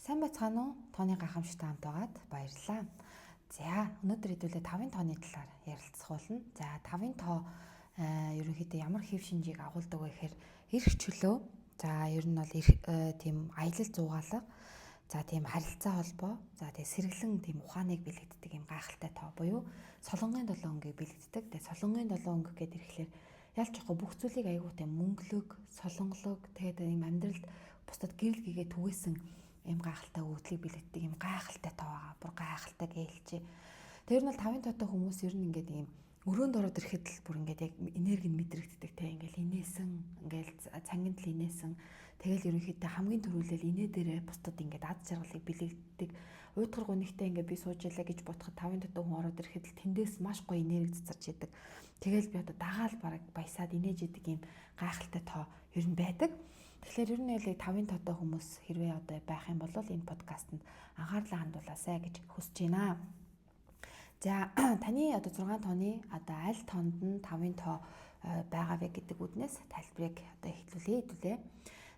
Сайн байцгаана уу? Тооны гайхамшигтай хамт байгаад баярлалаа. За, өнөөдөр хэдүүлээ 5-ын тооны талаар ярилцах болно. За, 5-ын тоо ерөнхийдөө ямар хэв шинжийг агуулдаг вэ гэхээр эрх чөлөө. За, ер нь бол тийм аялал зуугаалга. За, тийм харилцаа холбоо. За, тэгээ сэргэлэн тийм ухааныг бэлэгддэг юм гайхалтай тоо буюу солонгын долоон өнгийг бэлэгддэг. Тэгээ солонгын долоон өнгө гэдэг ирэхлээр ялч яахгүй бүх зүйлийг айгуу тийм мөнгөлөг, солонголог, тэгээд ийм амьдралд бусдад гэрэл гэгээ түгээсэн ийм гайхалтай өгдлийг бэлэгддэг ийм гайхалтай тоо байгаа. Бүр гайхалтай гэлчээ. Тэр нь бол 5-ын тоотой хүмүүс ер нь ингээд ийм өрөөнд ороод ирэхэд л бүр ингээд яг энерги нь мэдрэгддэг те, ингээл инээсэн, ингээл цангинд л инээсэн. Тэгэл ерөнхийдөө хамгийн түрүүлэл инээ дээрээ бусдад ингээд ад жаргалыг бэлэгддэг. Уйтгар гунигтай ингээд би сууж ялаа гэж бодоход 5-ын тоотой хүн ороод ирэхэд л тэндээс маш гоё энерги цацарч идэг. Тэгэл би одоо дагаал бараг баясаад инээж идэг юм гайхалтай тоо ер нь байдаг. Тэгэхээр ер нь л 5-ын тоотой хүмүүс хэрвээ одоо байх юм бол энэ подкастэнд анхаарлаа хандуулаасай гэж хүсэж байна. За, таны одоо 6 тооны одоо аль тоонд нь 5-ын тоо байгаа вэ гэдэг үднээс тайлбарыг одоо эхлүүлье хэдүүлээ.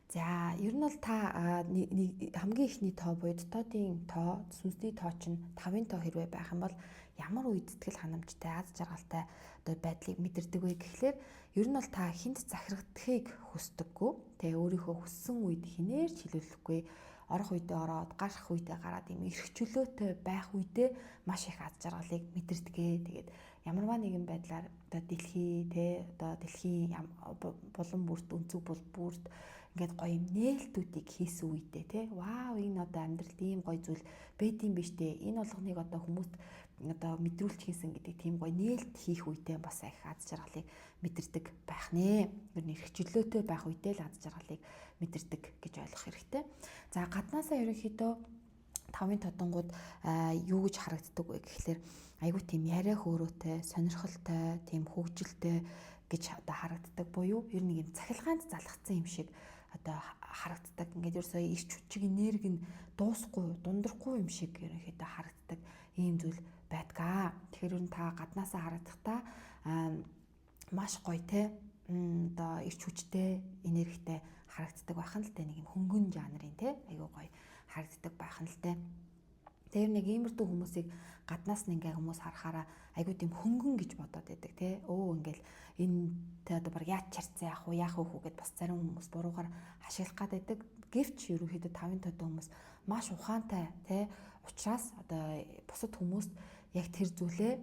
За, ер нь бол та хамгийн эхний тоо буюу дотоодын тоо, сүнсний тоо чинь 5-ын тоо хэрвээ байх юм бол ямар үед сэтгэл ханамжтай, аз жаргалтай одоо байдлыг мэдэрдэг вэ гэхлээр ер нь бол та хүнд захирагдахыг хүсдэггүй. Тэгээ өөрийнхөө хүссэн үед хинээр ч хилүүлэхгүй, орох үедээ ороод, гарах үедээ гараад ийм эрх чөлөөтэй байх үедээ маш их аз жаргалыг мэдэрдэг. Тэгээд ямарваа нэгэн байдлаар одоо дэлхий те, одоо дэлхийн булан бүрт, өнцөг бол бүрт ингээд гоё юм нээлтүүдийг хийсэн үедээ те, вау, энэ одоо амьдралд ийм гоё зүйл бэдийн биш те, энэ болгоныг одоо хүмүүст одоо мэдрүүлж хийсэн гэдэг тийм гоё нээлт хийх үедээ бас их аз жаргалыг мэдэрдэг байх нэ. Ер нь эрх чөлөөтэй байх үедээ л аз жаргалыг мэдэрдэг гэж ойлгох хэрэгтэй. За, гаднаасаа ерөнхийдөө 5-ын тодонгууд юу гэж харагддаг вэ гэхлээр айгүй тийм яриа хөөрөөтэй, сонирхолтой, тийм хөгжилтэй гэж одоо харагддаг буюу ер нь юм цахилгаанд залгацсан юм шиг одоо харагддаг. Ингээд ерөөсөө ирч хүчиг энерги нь дуусахгүй, дундрахгүй юм шиг ерөнхийдөө харагддаг ийм зүйл байдгаа. Тэгэхээр ер нь та гаднаасаа харагдахдаа маш гоё те, одоо ирч хүчтэй, энергитэй харагддаг байх нь л те, нэг юм хөнгөн жанрын те, айгүй гоё харагддаг байх нь л те. Тэр нэг иймэрдүү хүмүүсийг гаднаас нь ингээ хүмүүс харахаараа айгүй тийм хөнгөн гэж бодоод байдаг те. Өө, ингээл энэ тэ одоо баг яаж чарцсан, яах вэ, яах вэ хүү гэд бас зарим хүмүүс буруугаар ашиглах гад байдаг. Гэвч ерөнхийдөө 5-ын тоотой хүмүүс маш ухаантай те учраас одоо бусад хүмүүст яг тэр зүйлээ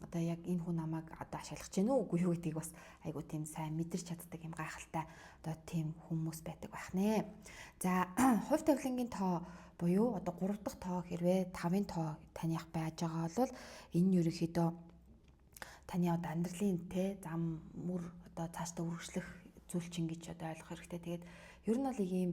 одоо яг энэ хүн намайг одоо ашиглах гэж гэнэ үү, үгүй юу гэдгийг бас айгуу тийм сайн мэдэрч чаддаг юм гайхалтай одоо тийм хүмүүс байдаг байх нэ. За, хувь тавилангийн тоо буюу одоо 3 дахь тоо хэрвээ 5-ын тоо таних байж байгаа бол энэ нь ерөнхийдөө таны одоо амьдралын те зам мөр одоо цаашдаа үргэлжлэх зүйл чинь гэж одоо ойлгох хэрэгтэй. Тэгээд ер нь бол ийм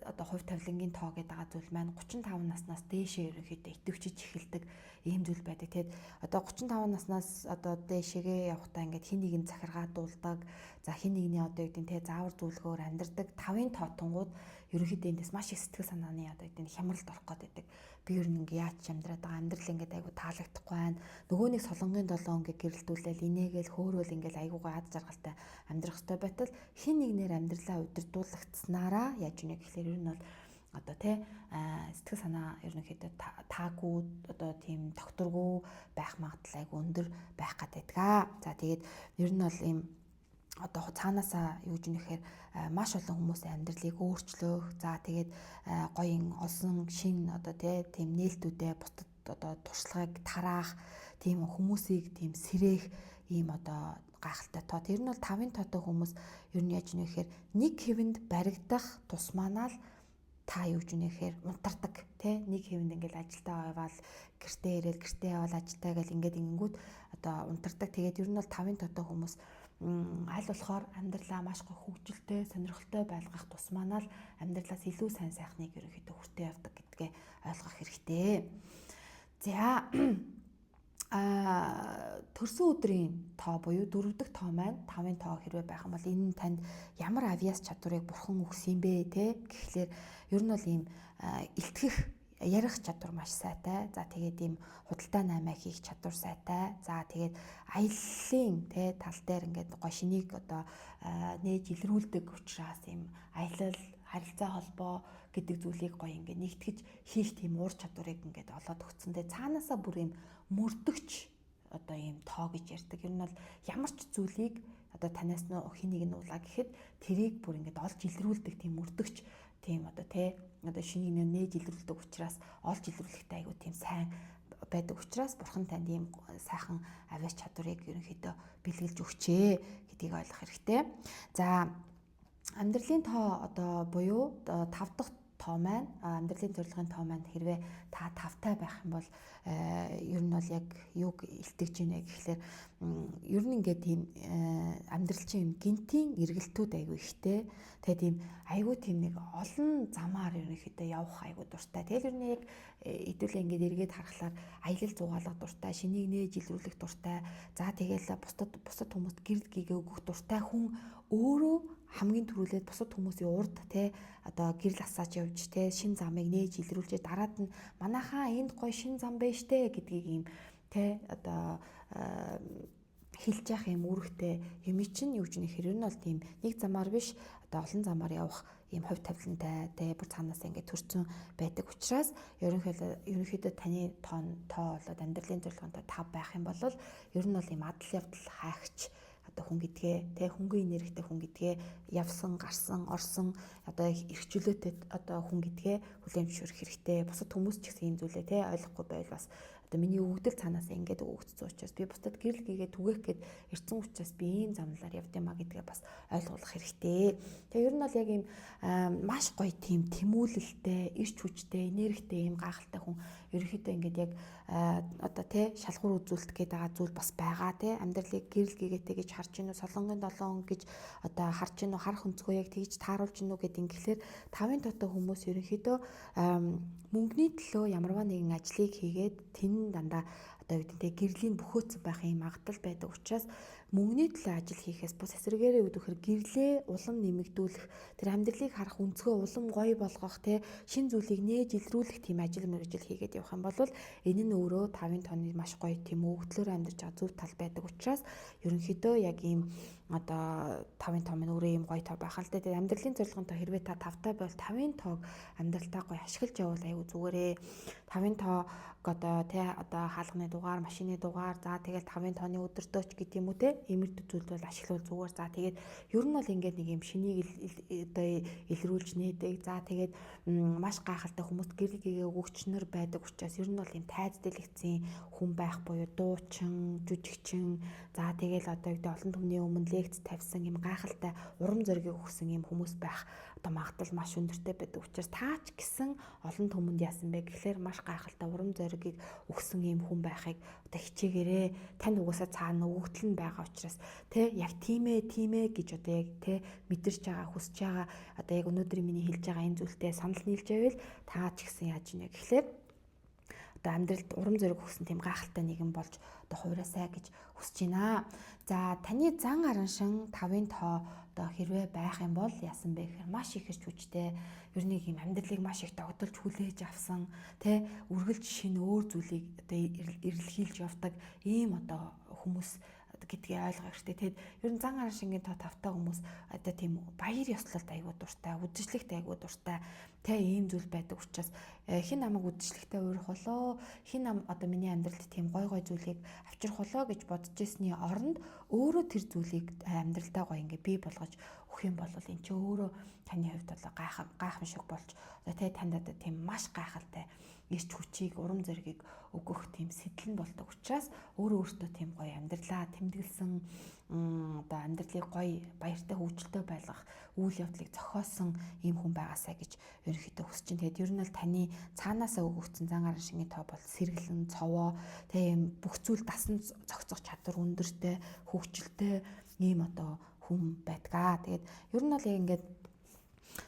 одоо хувь тавилангийн тоо гэдэг байгаа зүйл маань 35 наснаас дээшээ ерөнхийдөө идэвхжиж эхэлдэг ийм зүйл байдаг. Тэгээд одоо 35 наснаас одоо дээшээгээ явахдаа ингээд хин нэгэн захиргаадуулдаг. За, хин нэгний одоо юу гэдэг те заавар зөвлөгөөр амьдардаг 5-ын тоотонгууд ерөнхийдөө эндээс маш их сэтгэл санааны одоо юу гэдэг хямралд орох гээд байдаг. Би ер нь ингээ яаж ч амьдраад байгаа амьдрал ингээд айгу таалагдахгүй байна. Нөгөө нэг солонгын долоон ингээ гэрэлтүүлээл инээгээл хөөрөөл ингээл айгуугаа ад жаргалтай амьдрах ёстой байтал хин нэгнээр амьдралаа удирдуулагдсанараа яаж ийнэ гэхлээр ер нь бол одоо тий сэтгэл санаа ерөнхийдөө таагүй, одоо тийм тогтворгүй байх магадлал айгу өндөр байх гэдэг. За, тэгээд ер нь бол ийм одоо цаанаасаа юу гэж нэхээр маш олон хүмүүсийн амьдралыг өөрчлөх. За, тэгээд гоё олсон шин одоо тийм нээлтүүдээ бусдад одоо туршлагыг тараах, тийм хүмүүсийг тийм сэрээх ийм одоо гайхалтай тоо. Тэр нь бол 5-ын тоотой хүмүүс ер нь яаж нэхээр нэг хэвэнд баригдах тусмаанаа л та юу гэж нэхээр унтардаг тий, нэг хэвэнд ингээл ажилдаа яваал гэртээ ирээл, гэртээ яваал ажилдаа гэл ингээд ингэнгүүт одоо унтардаг. Тэгээд ер нь бол 5-ын тоотой хүмүүс аль болохоор амьдралаа маш гоё хөгжилтэй, сонирхолтой байлгах тусмаанаа л амьдралаас илүү сайн сайхныг ерөнхийдөө хүртээ явдаг гэдгээ ойлгох хэрэгтэй. За, төрсөн өдрийн тоо буюу дөрөв дэх тоо маань 5-ын тоо хэрвээ байх юм бол энэ нь танд ямар авьяас чадварыг бурхан өгсөн юм бэ те гэхлээр ер нь бол ийм илтгэх, ярих чадвар маш сайтай. За, тэгээд ийм худалдаа наймаа хийх чадвар сайтай. За, тэгээд аяллаа те тал дээр ингээд гоё шинийг одоо нээж илрүүлдэг учраас ийм аялал харилцаа холбоо гэдэг зүйлийг гоё ингээд нэгтгэж хийх тийм уур чадварыг ингээд олоод өгсөн. Тэгээ цаанаасаа бүр юм мөрдөгч одоо ийм тоо гэж ярьдаг. Ер нь бол ямар ч зүйлийг одоо танаас нөө хин нэг нь уулаа гэхэд тэрийг бүр ингээд олж илрүүлдэг тийм мөрдөгч тийм одоо тий одоо шинийг нээж илрүүлдэг учраас олж илрүүлэхтэй айгу тийм сайн байдаг учраас бурхан танд ийм сайхан авиас чадварыг ерөнхийдөө бэлгэлж өгчээ гэдгийг ойлгох хэрэгтэй. За амьдралын тоо одоо буюу 5 дахь тоо маань амьдралын зорилгын тоо маань хэрвээ та тавтай байх юм бол ер нь бол яг юг илтгэж ийнэ гэхлээр ер нь ингээд тийм амьдрал чинь юм гинтийн эргэлтүүд айгүй ихтэй. Тэгээ тийм айгүй тийм нэг олон замаар ерөнхийдөө явах айгүй дуртай. Тэгэл ер нь яг хэдүүлээ ингээд эргээд харахлаар аялал зугаалах дуртай, шинийг нээж илрүүлэх дуртай. За тэгэл бусдад хүмүүст гэрэл гэгээ өгөх дуртай хүн өөрөө хамгийн түрүүлээд бусад хүмүүсийн урд те одоо гэрэл асааж явж те шин замыг нээж илрүүлж дараад нь манайхаа энд гоё шин зам байж штэ гэдгийг юм те одоо хэлж явах юм үүрэгтэй юм чинь юу гэж нэ хэрэг нь бол тийм нэг замаар биш одоо олон замаар явах ийм хувь тавилантай те бүр цаанаас ингээд төрцөн байдаг учраас ерөнхийдөө таны тоо болоод амьдралын зорилгонтой тав байх юм бол ер нь бол ийм адал явдал хайгч одоо хүн гэдгээ тэ хөнгөн энергитэй хүн гэдгээ явсан гарсан орсон одоо эрхчлөөтэй одоо хүн гэдгээ хүлээн зөвшөөрөх хэрэгтэй. Бусад хүмүүс ч гэсэн ийм зүйлээ тэ ойлгохгүй байвал бас одоо миний өгөгдөл цаанаас ингээд өгөгдсөн учраас би бусдад гэрэл гээгээ түгээх гээд ирсэн учраас би ийм замлаар явд юм а гэдгээ бас ойлгуулах хэрэгтэй. Тэгээ ер нь бол яг ийм маш гоё тийм тэмүүлэлтэй, ирч хүчтэй, энергитэй ийм гайхалтай хүн ерөнхийдөө ингээд яг одоо тий шалгуур үзүүлэлт гэдэг байгаа зүйл бас байгаа тий амьдралыг гэрэл гээгээтэй гэж харж гинүү, солонгын долоон гэж одоо харж гинүү, харах өнцгөө яг тэгж тааруулж гинүү гэд ингэхлээр тавын тоотой хүмүүс ерөнхийдөө мөнгөний төлөө ямарваа нэгэн ажлыг хийгээд тэн дандаа одоо юу гэдэг гэрлийн бөхөөцөн байх юм магадлал байдаг учраас мөнгөний төлөө ажил хийхээс бус эсрэгээрээ юу гэхээр гэрлээ улам нэмэгдүүлэх тэр амьдралыг харах өнцгөө улам гоё болгох те шин зүйлийг нээж илрүүлэх тийм ажил мэргэжил хийгээд явах юм бол энэ нь өөрөө 5-ын тооны маш гоё тийм өгөгдлөөр амьдарч байгаа зөв тал байдаг учраас ерөнхийдөө яг ийм одоо 5-ын тоо минь өөрөө ийм гоё тоо байх л дээ. Тэгээд амьдралын зорилгын тоо хэрвээ та тавтай бол 5-ын тоог амьдралтаа гоё ашиглаж явбал аюу зүгээрээ 5-ын тоог одоо тий одоо хаалганы дугаар, машины дугаар, за тэгэл 5-ын тооны өдөртөөч гэдэг юм уу те иймэрхүү зүйлд бол ашиглавал зүгээр. За тэгээд ер нь бол ингээд нэг юм шинийг одоо илрүүлж нээдэг. За тэгээд маш гайхалтай хүмүүст гэрэл гэгээ өгөгчнөр байдаг учраас ер нь бол юм тайз дэлгэцийн хүн байх буюу дуучин, жүжигчин, за тэгэл одоо юу гэдэг олон түмний өмнө лекц тавьсан юм гайхалтай урам зоригийг өгсөн юм хүмүүс байх одоо магадлал маш өндөртэй байдаг учраас таач гэсэн олон түмэнд яасан бэ гэхлээр маш гайхалтай урам зоригийг өгсөн юм хүн байхыг одоо хичээгээрээ. Танд угаасаа цаана өгөгдөл нь байгаа учраас тэ яг тийм ээ гэж одоо яг тэ мэдэрч байгаа, хүсэж байгаа одоо яг өнөөдөр миний хэлж байгаа энэ зүйлтэй санал нийлж байвал таач гэсэн яаж ийнэ гэхлээр одоо амьдралд урам зориг өгсөн тийм гайхалтай нэгэн болж одоо хувираасай гэж хүсэж байна. За таны зан араншин 5-ын тоо одоо хэрвээ байх юм бол яасан бэ гэхээр маш их хэрч хүчтэй, ер нь юм амьдралыг маш их догдолж хүлээж авсан, тэ үргэлж шинэ өөр зүйлийг одоо эрэлхийлж явдаг ийм одоо хүмүүс гэдгийг ойлгох хэрэгтэй. Тэгэд ер нь зан араншингийн тоо тавтай хүмүүс одоо тийм баяр ёслолд айгуу дуртай, үдшилтэд айгуу дуртай, тэ ийм зүйл байдаг учраас хэн намайг үдшилтэд уурах болоо, хэн нам одоо миний амьдралд тийм гой гой зүйлийг авчрах болоо гэж бодож ирсний оронд өөрөө тэр зүйлийг амьдралдаа гой ингээ бий болгож өгөх юм бол эн чинь өөрөө таны хувьд бол гайхамшиг болж одоо тэ танд одоо тийм маш гайхалтай эрч хүчийг, урам зоригийг өгөх тийм сэтэл нь болдог учраас өөрөө өөртөө тийм гоё амьдралаа тэмдэглэсэн, одоо амьдралыг гоё баяртай хөгжилтэй байлгах үйл явдлыг зохиосон ийм хүн байгаасай гэж ерөнхийдөө хүсэж байна. Тэгээд ер нь бол таны цаанаасаа өгөгдсөн зан араншингийн тоо бол сэргэлэн, цовоо, тийм бүх зүйл дасан зохицох чадвар өндөртэй, хөгжилтэй ийм одоо хүн байдгаа. Тэгээд ер нь бол яг ингээд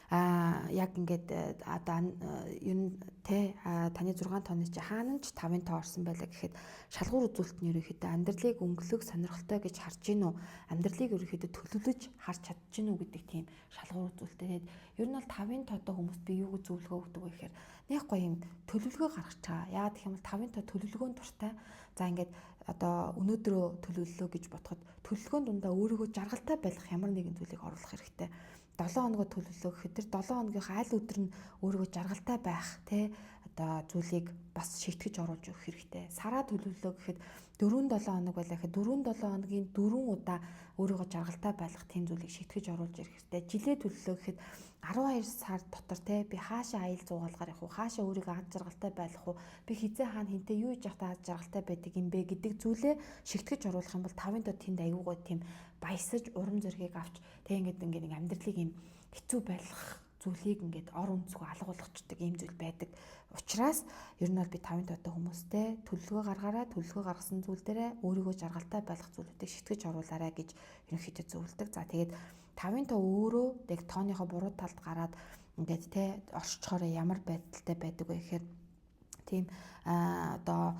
яг ингээд одоо ер нь те таны 6 тооны чи хаана ч 5-ын тоо орсон байлаа гэхэд шалгуур үзүүлэлт нь ерөнхийдөө амьдралыг өнгөлөг сонирхолтой гэж харж гин үү, амьдралыг ерөнхийдөө төлөвлөж харж чадж гин үү гэдэг тийм шалгуур үзүүлэлт. Тэгээд ер нь бол 5-ын тоотой хүмүүст би юу гэж зөвлөгөө өгдөг вэ гэхээр нэг гоё юм төлөвлөгөө гаргаж чаа. Яагаад гэх юм бол 5-ын тоо төлөвлөгөөнд дуртай. За ингээд одоо өнөөдрөө төлөвлөлөө гэж бодоход төлөвлөгөөнд дундаа өөрийгөө жаргалтай байлгах ямар нэгэн зүйлийг оруулах хэрэгтэй. 7 хоногоо төлөвлөө гэхэд тэр 7 хоногийнхаа аль өдөр нь өөрийгөө жаргалтай байх те одоо зүйлийг бас шийтгэж оруулж өгөх хэрэгтэй. Сараа төлөвлөө гэхэд 4-7 хоног байлаа гэхэд 4-7 хоногийн 4 удаа өөрийгөө жаргалтай байлгах тийм зүйлийг шийтгэж оруулж ирэх хэрэгтэй. Жилээ төлөвлөө гэхэд 12 сар дотор те би хаашаа аял зугаалгаар явах уу, хаашаа өөрийгөө аз жаргалтай байлгах уу, би хизээ хаана хинтээ юу хийж явахдаа аз жаргалтай байдаг юм бэ гэдэг зүйлээ шигтгэж оруулах юм бол 5-ын дод тэнд аюугаа тийм баясаж урам зоригийг авч тэг ингээд ингээд нэг амьдралыг юм хэцүү байлгах зүйлийг ингээд ор өнцгөө алга болгочдөг ийм зүйл байдаг. Учираас ер нь бол би 5-ын тоотой хүмүүстэй төлөвлөгөө гаргаарай, төлөвлөгөө гаргасан зүйл дээрээ өөрийгөө жаргалтай байлгах зүйлүүдийг шитгэж оруулаарай гэж ерөнхийдөө зөвлөдөг. За тэгээд 5-ын тоо өөрөө яг тооныхоо буруу талд гараад ингээд те оршичхоор ямар байдалтай байдаг вэ гэхээр тийм одоо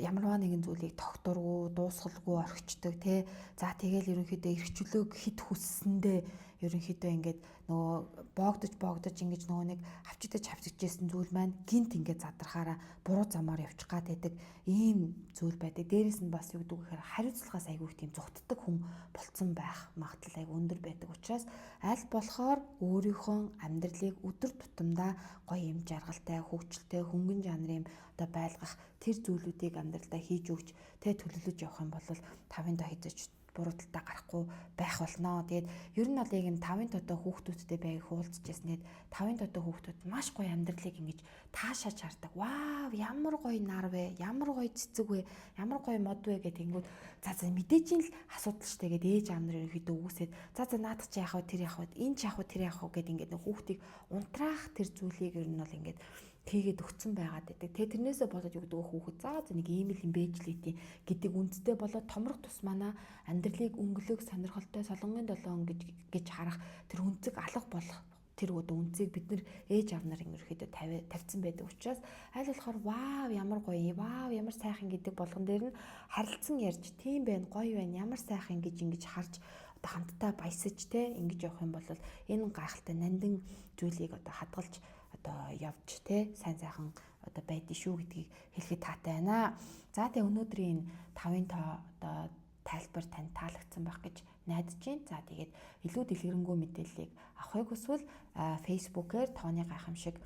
ямарваа нэгэн зүйлийг тогтургүй, дуусгалгүй орхичдаг тий. За тэгэл ерөнхийдөө эрхчлөөг хит хүссэндээ ерөнхийдөө ингээд нөгөө боогдож ингэж нөгөө нэг авчидаж хавчижсэн зүйл маань гинт ингээд задрахаараа буруу замаар явчих гад байдаг ийм зүйл байдаг. Дээрээс нь бас юу гэдэг вэ гэхээр хариуцлагаас айгүй тийм зүгтдэг хүн болцсон байх магадлал айгүй өндөр байдаг учраас аль болохоор өөрийнхөө амьдралыг өдөр тутамдаа гоё юм жаргалтай, хөгжилтэй, хөнгөн жанрын одоо байлгах тэр зүйлүүдийг амьдралдаа хийж өгч тэ төлөвлөж явах юм бол 5-ын доо хийж буруу талдаа гарахгүй байх болно. Тэгээд ер нь бол яг энэ 5-ын тоотой хүүхдүүдтэй байг хуулцчихсэн. Тэгээд 5-ын тоотой хүүхдүүд маш гоё амьдралыг ингэж таашааж хардаг. Вау, ямар гоё нар вэ? Ямар гоё цэцэг вэ? Ямар гоё мод вэ гэх тэнгүүд за за мэдээж л асуудал штэ гэд ээж аав нар ерөнхийдөө үгүйсээд за за наадах чи яах вэ? Тэр яах вэ? Энэ чи яах вэ? Тэр яах вэ гэд ингээд хүүхдийг унтраах тэр зүйлийг ер нь бол ингээд хийгээд өгцөн байгаад байдаг. Тэгээ тэрнээсээ болоод юу гэдэг вэ хүүхэд за за нэг ийм л юм бэж лээ гэдэг үндстэй болоод томрох тусмаана амьдралыг өнгөлөг сонирхолтой солонгын долоон гэж харах тэр үнцэг алга болох тэр өдөө үнцгийг бид нар ээж аав нар ерөөхдөө тавьсан байдаг учраас аль болохоор вау ямар гоё, вау ямар сайхан гэдэг болгон дээр нь харилцан ярьж тийм байна, гоё байна, ямар сайхан гэж ингэж харж одоо хамтдаа баясаж те ингэж явах юм бол энэ гайхалтай нандин зүйлийг одоо хадгалж одоо явж те сайн сайхан одоо байдсан шүү гэдгийг хэлэхэд таатай байна. За тэгээ өнөөдрийн энэ 5-ын тоо одоо тайлбар танд таалагдсан байх гэж найдаж байна. За тэгээд илүү дэлгэрэнгүй мэдээллийг авахыг хүсвэл Facebook-ээр тооны гайхамшиг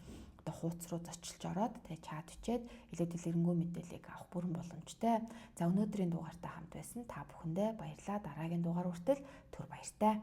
одоо хууц руу зочилж ороод тэгээ чат бичээд илүү дэлгэрэнгүй мэдээллийг авах бүрэн боломжтой. За өнөөдрийн дугаартай хамт байсан та бүхэндээ баярлалаа. Дараагийн дугаар хүртэл түр баяртай.